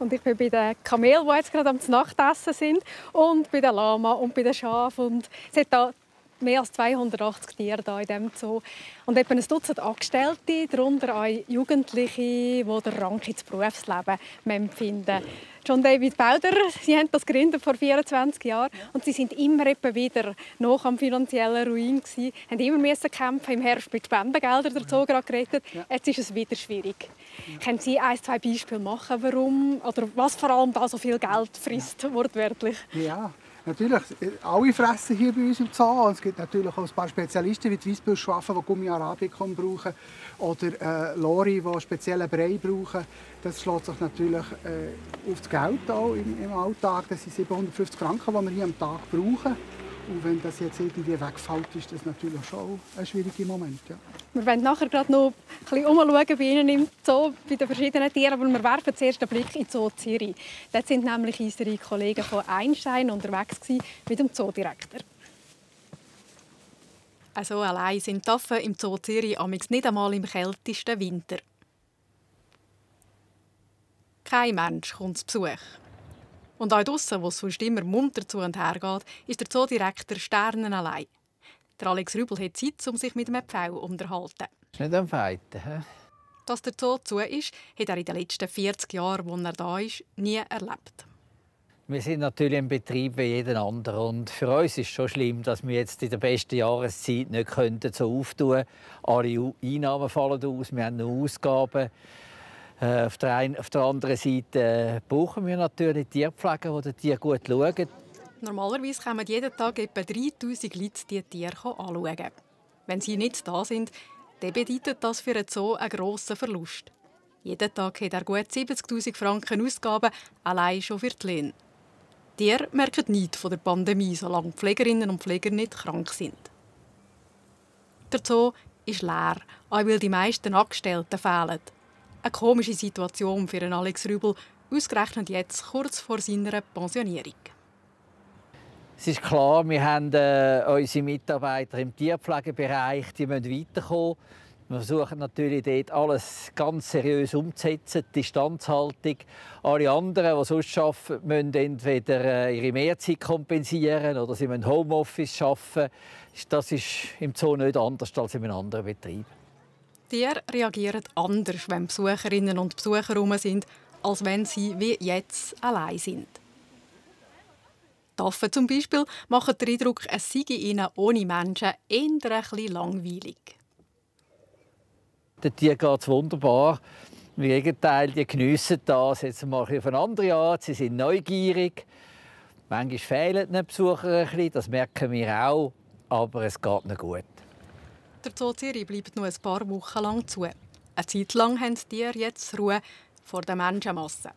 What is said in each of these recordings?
Und ich bin bei den Kamelen, die jetzt gerade am Nachtessen sind, und bei den Lama und bei den Schafen. Und es hat da mehr als 280 Tiere hier in diesem Zoo. Und etwa ein Dutzend Angestellte, darunter auch Jugendliche, die den Rang ins Berufsleben empfinden. John David Bauder, Sie haben das gegründet vor 24 Jahren und Sie sind immer wieder noch am finanziellen Ruin gewesen, haben immer müssen kämpfen, im Herbst mit Spendengeldern der Zoo gerade gerettet. Jetzt ist es wieder schwierig. Können Sie ein, zwei Beispiele machen, warum oder was vor allem da so viel Geld frisst, wortwörtlich? Ja. Natürlich, alle fressen hier bei uns im Zoo. Es gibt natürlich auch ein paar Spezialisten wie die Weissbüschschafe, die Gummi Arabicum brauchen, oder Lori, die spezielle Brei brauchen. Das schlägt sich natürlich auf das Geld auch im Alltag. Das sind 750 Franken, die wir hier am Tag brauchen. Und wenn das jetzt irgendwie wegfällt, ist das natürlich schon ein schwieriger Moment. Ja. Wir wollen nachher gerade noch ein bisschen umschauen bei Ihnen im Zoo, bei den verschiedenen Tieren, aber wir werfen zuerst einen Blick in den Zoo Zürich. Dort sind nämlich unsere Kollegen von Einstein unterwegs mit dem Zoodirektor. Also allein sind die Affen im Zoo Zürich amigs nicht einmal im kältesten Winter. Kein Mensch kommt zu Besuch. Und auch draussen, wo es sonst immer munter zu und her geht, ist der Zoodirektor Sternen allein. Der Alex Rübel hat Zeit, um sich mit einem Pfau zu unterhalten. Ist nicht am Feiten, hä? Dass der Zoo zu ist, hat er in den letzten 40 Jahren, als er da ist, nie erlebt. Wir sind natürlich im Betrieb wie jeder andere. Und für uns ist es schon schlimm, dass wir jetzt in der besten Jahreszeit nicht so auftun können. Alle Einnahmen fallen aus, wir haben noch Ausgaben. Auf der anderen Seite brauchen wir natürlich Tierpfleger, die die Tiere gut schauen. Normalerweise kommen jeden Tag etwa 3000 Leute die Tiere anschauen. Wenn sie nicht da sind, dann bedeutet das für einen Zoo einen grossen Verlust. Jeden Tag hat er gut 70'000 Franken Ausgaben, allein schon für die Löhne. Die Tiere merken nichts von der Pandemie, solange die Pflegerinnen und Pfleger nicht krank sind. Der Zoo ist leer, auch weil die meisten Angestellten fehlen. Eine komische Situation für Alex Rübel, ausgerechnet jetzt kurz vor seiner Pensionierung. Es ist klar, wir haben unsere Mitarbeiter im Tierpflegebereich, die müssen weiterkommen. Wir versuchen natürlich dort alles ganz seriös umzusetzen, die Distanzhaltung. Alle anderen, die sonst arbeiten, müssen entweder ihre Mehrzeit kompensieren oder sie müssen Homeoffice arbeiten. Das ist im Zoo nicht anders als in einem anderen Betrieb. Die Tiere reagieren anders, wenn Besucherinnen und Besucher herum sind, als wenn sie wie jetzt allein sind. Die Affen zum Beispiel machen den Eindruck, es sei ihnen ohne Menschen eher ein bisschen langweilig. Den Tieren geht es wunderbar. Im Gegenteil, die geniessen das. Jetzt mal auf eine andere Art. Sie sind neugierig. Manchmal fehlen den Besuchern ein bisschen, das merken wir auch. Aber es geht ihnen gut. Der Zoo Zürich bleibt noch ein paar Wochen lang zu. Eine Zeit lang haben die Tiere jetzt Ruhe vor der Menschenmasse.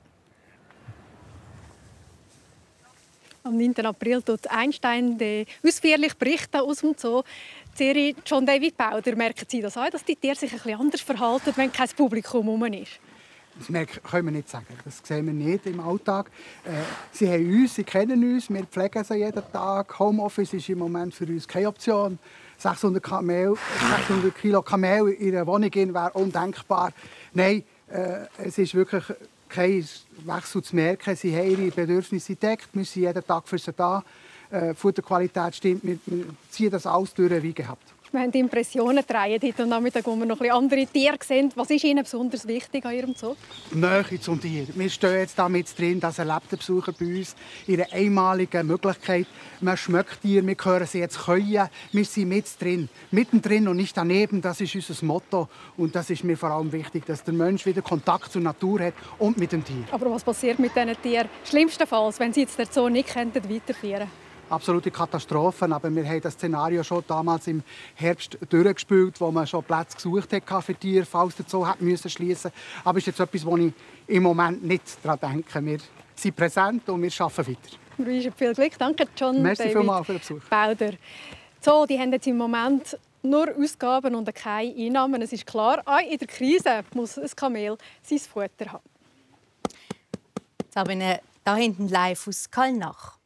Am 9. April tut Einstein ausführlich berichten aus dem Zoo Zürich. John David Bauder, merken Sie das auch, dass die Tiere sich ein bisschen anders verhalten, wenn kein Publikum herum ist? Das können wir nicht sagen. Das sehen wir nicht im Alltag. Sie haben uns, sie kennen uns, wir pflegen sie jeden Tag. Homeoffice ist im Moment für uns keine Option. 600 Kilo Kamel in einer Wohnung wäre undenkbar. Nein, es ist wirklich kein Wechsel zu merken. Sie haben ihre Bedürfnisse gedeckt. Wir sind jeden Tag für sie da. Die Futterqualität stimmt. Wir ziehen das alles durch wie gehabt. Wir haben Impressionen gedreht heute Nachmittag, wo wir noch ein bisschen andere Tiere sehen. Was ist Ihnen besonders wichtig an Ihrem Zoo? Nähe zum Tier. Wir stehen jetzt damit drin, dass erlebt der Besucher bei uns ihre einmalige Möglichkeit. Man schmeckt Tiere, wir hören sie jetzt können. Wir sind mit drin, mittendrin und nicht daneben. Das ist unser Motto. Und das ist mir vor allem wichtig, dass der Mensch wieder Kontakt zur Natur hat und mit dem Tier. Aber was passiert mit diesen Tieren? Schlimmstenfalls, wenn Sie jetzt den Zoo nicht weiterführen könnten? Absolute Katastrophen, aber wir haben das Szenario schon damals im Herbst durchgespielt, wo man schon Plätze gesucht hat für Tiere, falls der Zoo schliessen musste. Aber es ist jetzt etwas, wo ich im Moment nicht daran denke. Wir sind präsent und wir arbeiten weiter. Wir wünschen viel Glück. Danke, John Merci David vielmals für den Besuch. Bauder. Zoo, die haben jetzt im Moment nur Ausgaben und keine Einnahmen. Es ist klar, auch in der Krise muss ein Kamel sein Futter haben. Sabine, da hinten live aus Kallnach.